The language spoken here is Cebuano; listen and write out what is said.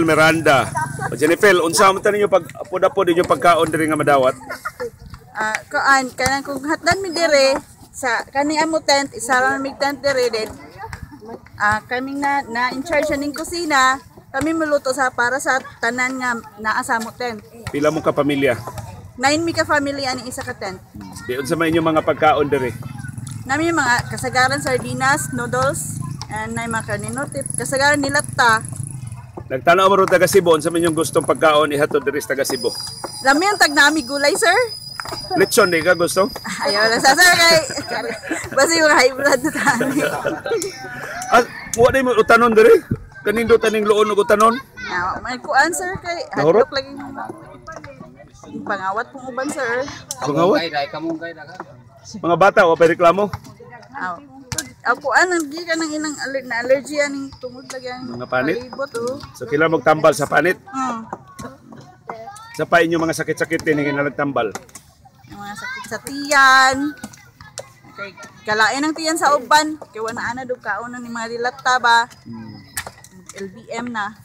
Jennifer Miranda. O Jennifer, unsa man ta ninyo pag apod-apod ninyo pagkaon diri nga madawat? Ah, kuan kanang kung hatdan mi dire sa kaning amo tent, isa ra mig tent dire din. Ah, kaming na na in charge ning kusina, kami muluto sa para sa tanan nga naa sa amo tent. Pila mo ka pamilya? Nine mi ka family ani isa ka tent. Di unsa man inyong mga pagkaon diri? Nami yung mga kasagaran sardinas, noodles, and na mga karne tip. Kasagaran nilata. Nagtanaw mo ron taga Cebu, unsa man inyong gustong pagkaon ihatod diri sa taga Cebu? Lami ang tag nami gulay, sir. Lechon di ka gusto? Ayaw lang sa sir kay basta yung high blood na tani. Ah, wa di mo utanon diri? Kanindot aning luon og utanon? Now, may kuan, sir, kay Nahurot? hadlok lagi pangawat pong uban, sir. Pangawat? Mga bata wa pa reklamo? Aw. Aw kuan ang gikan ng inang na allergy aning tungod lagi ang Mga panit? Palibot oh. So kailangan magtambal sa panit. Sa pa inyong mga sakit-sakit din nga nagtambal. Yung mga sakit sa tiyan. Kay kalain ang tiyan sa uban kay wala ana do kaon ni mga dilata ba. LBM na.